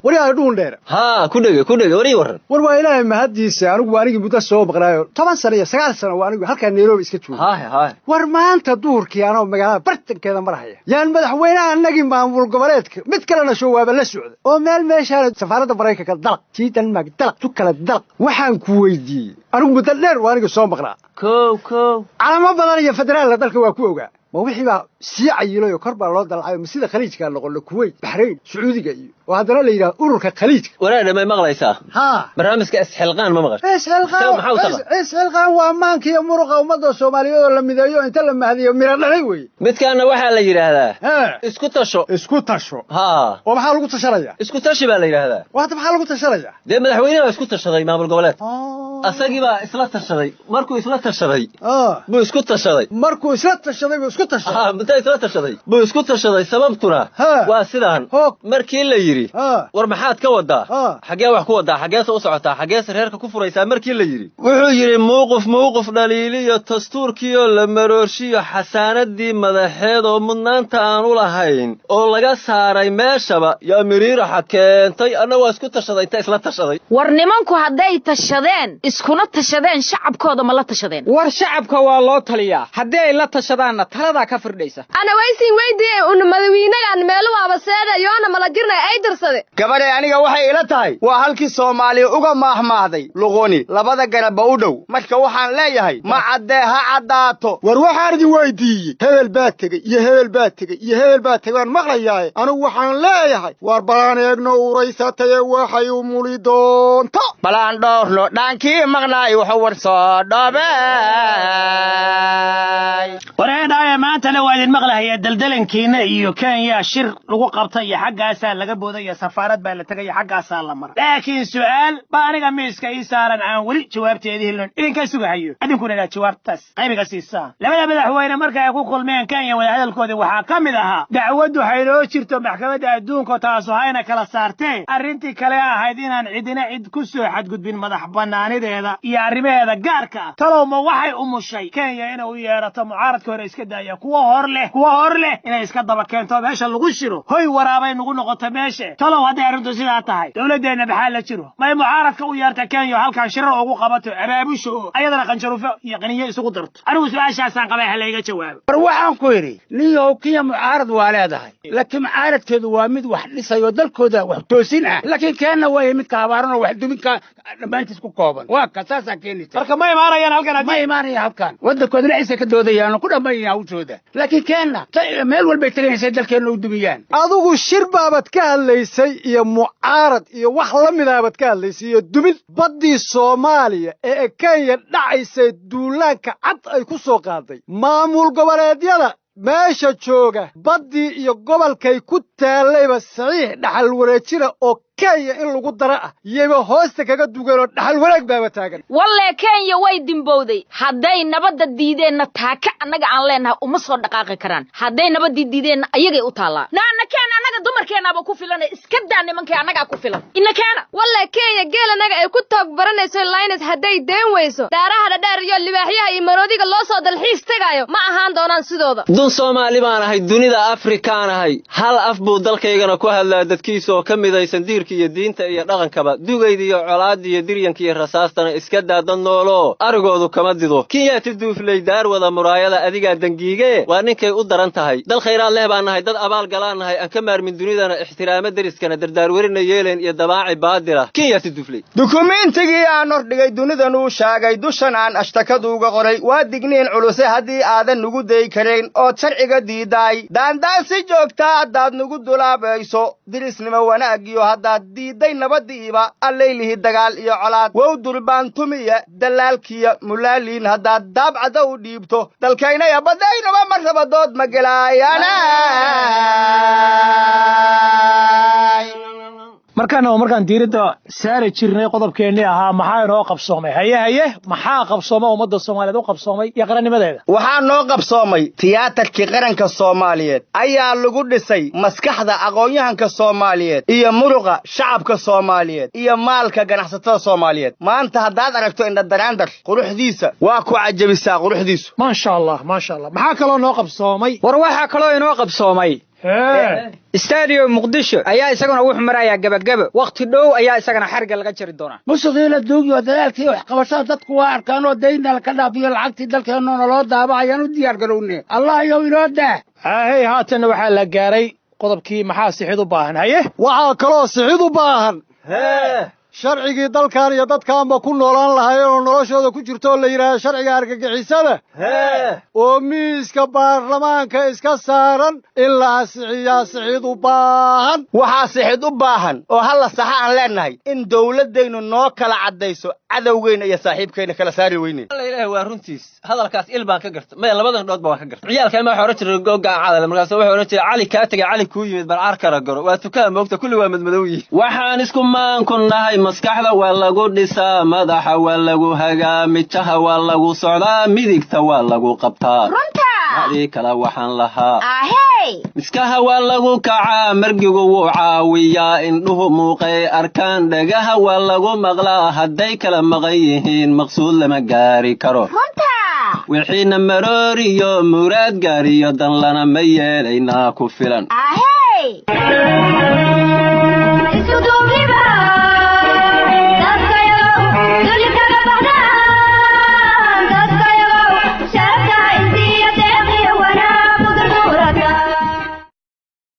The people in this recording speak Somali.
Waryaa dhuun dheer. Haa, ku dhege ku dhege, warii waran. War waa Ilaahay mahaddiisa. Anigu waa anigii muddo soo maqnaayo, 10 sano iyo 9 sano waa anigu halkaa Nairobi iska joogo. Haahe haahe. War maanta duhurkii anoo magaalada bartankeeda marahaya yaan madaxweynaha anagii maamul goboleedka mid kalena show waaba la socda oo meel meeshaan safaaradda Maraykanka dalaq, tii Denmark dalaq, tu kale dalaq. Waxaan ku weydiiyey, anigu muddo dheer waa anigii soo maqnaa. Kow kow. Calamo badan iyo federaalna dalka waa ku ogaa. Ma wixii baa sii cayilay oo kor baa loo dalacay? Ma sida Khaliijkaa noqono, Kuwait, Baxrayn, Sacuudiga iyo oo haddana la yidhaha ururka Khaliijka? Waraadha, may maqlaysaa? Haa. Barnaamijka Isxilqaan ma maqashay? Isxilqaan. Maxaa u taqa? Isxilqaan waa maanka iyo muruqa ummadda Soomaaliyeed oo la mideeyo, inta la mahdiyo miro dhalay weye. Midkaana waxaa la yidhaahdaa isku tasho. Isku tasho? Haa. Oo maxaa lagu tashanaya? Isku tashi baa la yidhaahdaa. Hadda maxaa lagu tashanaya? Dee madaxweyne baa isku tashaday maamul goboleed, asagii baa isla tashaday. Markuu isla tashaday buu isku tashaday. Markuu isla tashaday buu isku tashaday. Ha, inta isla tashaday buu isku tashaday. Sababtuna waa sidaan: markii la yidhi, "War maxaad ka wadaa? Xaggee wax ku wadaa? Xaggeese u socotaa? Xaggeese reerka ku furaysaa?" markii la yidhi, wuxuu yidhi: "Mowqif mowqif dhaliiliyo dastuurkiioo la maroorshiyo xasaanadii madaxeed oo mudnaanta aan u lahayn oo laga saaray meeshaba yaa miriiraxa keentay. Anna waa isku tashaday." Inta isla tashaday. War nimanku hadday tashadeen, iskuna tashadeen, shacabkooda ma la tashadeen? War shacabka waa loo taliyaa. Haddii ay la tashadaanna taladaa ka firdhaysa. Ana waysin weydiiyey, una madawiinagan meelu waaba seeda yoona mala jirnay ay dirsade. Gabadhay, aniga waxay ila tahay waa halkii Soomaaliya uga maahmaahday: "Luquni labada garabba u dhow." Marka waxaan leeyahay, ma caddee ha caddaato. War waxaan idin weydiiyey, hebel baa tegey iyo hebel baa tegey iyo hebel baa tegey baan maqlayaaye. Anigu waxaan leeyahay, war balaan eegno uraysataye waxay u muli doonto. Balaan dhowrno dhaankii maqnaay wuxuu war soo dhoobey. Wareedhaaya, maantana waa idin maqlahayaa daldalankiina iyo Kenya shir lagu qabtay iyo xaggaasaa laga booday iyo safaarad baa la tegay iyo xaggaasaa la maray, laakiin su'aal baa aniga miiska ii saaran aan weli jawaabteedii helin, idinka sugahayo idinkuna inaad jawaabtaas qaybiga siisaan. Labada madaxweyne marka ay ku kulmeen Kenya, wadahadalkoodii waxaa ka mid ahaa dacwaddu haynoo jirto maxkamadda adduunka, taasu hayna kala saartee, arrintii kale ahayd inaan cidina cid ku soo xadgudbin madax bannaanideeda iyo arrimaheeda gaarka ah. Talow ma waxay umushay Kenya inay u yeerato mucaaradka hore iska daaya, kuwa hor leh, kuwa hor leh inay iska daba keento, meesha lagu shiro? Hoy waraabay nagu noqoto meesha. Talow hadday arrintu sidaa tahay, dowladdeenna maxaa la jiro? May mucaaradka u yeerta Kenya oo halkan shirar ugu qabato, abaabusho oo ayadana qanjaruufo iyo qaniyo isugu darto? Anigu su-aashaasaan qabay, ha layga jawaabo. War waxaan ku idhi, ninyahow, Kenya mucaarad waa leedahay, laakiin mucaaradkeedu waa mid wax dhisayoo dalkooda wax toosin ah, laakiin keenna waaya midka habaaran oo wax duminka dhammaantiis ku kooban. Waa ka saasaa keenaysa. Marka ma imaanayaan halkan? Ma imaanayaan halkan. Waddankooda dhexdiisa ka doodayaan oo ku dhammaynayaan hawshooda, laakiin keenna meel walbay tegaysay dalkeenna u dumiyaan. Adigu shir baabad ka hadlaysay iyo mucaarad iyo wax la midaabaad ka hadlaysay iyo dumin baddii Soomaaliya ee Kenya dhacaysay, duulaanka cad ay ku soo qaaday. Maamul goboleedyada meesha jooga baddii iyo gobolkay ku taallayba saxiix dhaxal wareejina oo Kenya in lagu dara ah yayba hoosta kaga dugeen oo dhaxal wareeg baaba taagan. Wallee Kenya way dimbowday. Hadday nabadda diideenna, taaka annaga aan leenahay uma soo dhaqaaqi karaan. Hadday nabaddii diideenna, ayagay u taallaa. Naana keen, annaga dumarkeennaaba ku filanay. Iska daa nimankii, annagaa ku filan, ina keena. Walle Kenya geelanaga ay ku toog baranayso lines hadday deen weyso, daaraha dhadheer iyo libaaxyaha iyo maroodiga loo soo dalxiis tegaayo ma ahaan doonaan sidooda. Dun Soomaali baan ahay, dunida Afrikaan ahay, hal af buu dalkaygana ku hadlaa dadkiisa oo ka midaysan diirka iyo diinta iyo dhaqankaba. Dugayda iyo colaadda iyo diryanka iyo rasaastana iska daa, dad nooloo arigoodu kama dido. Kenyaati duufley daar wada muraayada adigaa dangiige waa ninkay u daran tahay. Dal khayraad leh baan nahay, dad abaal galaan nahay, aan ka maarmin dunidana, ixtiraamo deriskana, dardaarwerina yeeleen iyo dabaaci baadila. Kenyaati duufley. Dukumiintigii aan hordhigay dunidan uu sheegay, dushan aan ashtakaduuga qoray waa digniin culuse. Haddii aadan nugu day karayn ood sharciga diidaay, daandaan si joogtaa haddaad nugu dulaabayso, dirisnimo wanaagiyo haddaad diidday nabaddiiba, allaylihi dagaal iyo colaad wow durbaantumiya dallaalkiya mulaaliin haddaad daabcada u dhiibto, dalkaynaya baddaynaba mar rabadood ma gelaayaana. Markaana waa markaan diiradda saari jirnay qodobkeennii ahaa "Maxaa inoo qabsoomay?" Haye haye, maxaa qabsooma ummadda Soomaaliyeed u qabsoomay iyo qarannimadeeda? Waxaa noo qabsoomay tiyaatarkii qaranka Soomaaliyeed ayaa lagu dhisay maskaxda aqoon-yahanka Soomaaliyeed iyo muruqa shacabka Soomaaliyeed iyo maalka ganacsatada Soomaaliyeed. Maanta haddaad aragto indhadaraandar quruxdiisa, waa ku cajabisaa quruxdiisu. Maasha Allah, maasha Allah. Maxaa kaloo noo qabsoomay? War waxaa kaloo inoo qabsoomay Stadium Muqdisho ayaa isaguna wuxuu marayaa gabagabo, wakhti dhow ayaa isagana xarigga laga jari doonaa. Musuqii la duugiyo dadaalkii waxqabashada dadku waa arkaan oo daynna laka dhaafiyo lacagtii dalkeennuna loo daabacayaan u diyaar garowne. Allah yow inoo daa. Haahey, haatanna waxaa la gaaray qodobkii maxaa sixid u baahan. Haye, waxaa kaloo sixid u baahan sharcigii dalkan iyo dadkaanba ku noolaan lahaayeen oo noloshooda ku jirto oo la yidhaahdo sharciga argagixisada oo miiska baarlamaanka iska saaran in la ansixiyaa sixid u baahan. Waxaa sixid u baahan oo halla saxa aan leennahay in dawladdaynu noo kala caddayso cadowgeyna iyo saaxiibkayna kala saari weyne. Alla ilaahay, waa runtiis hadalkaas. Il baan ka garta, maya, labadan dhood ba waan ka garta. Ciyaalkan ma waxa ohan jiray googaan cadale, markaas wuxuu ohan jiray cali kaa tegay, cali kuu yimid, barcar kala garo waa tukaa moogta, kulli waa madmadow yihin. Waxaan isku maanku nahay maskaxda waa lagu dhisaa, madaxa waa lagu hagaa, mijaha waa lagu socdaa, midigta waa lagu qabtaa. Runta. Hadii kale waxaan lahaa ahey, miskaha waa lagu kacaa, margigu wuu caawiyaa, indhuhu muuqay arkaan, dhagaha waa lagu maqlaa, hadday kala maqan yihiin maqsuud lama gaari karo. Runta. Wixiina marooriyo muraad gaariyo dan lana ma yeelaynaa ku filan. Ahey.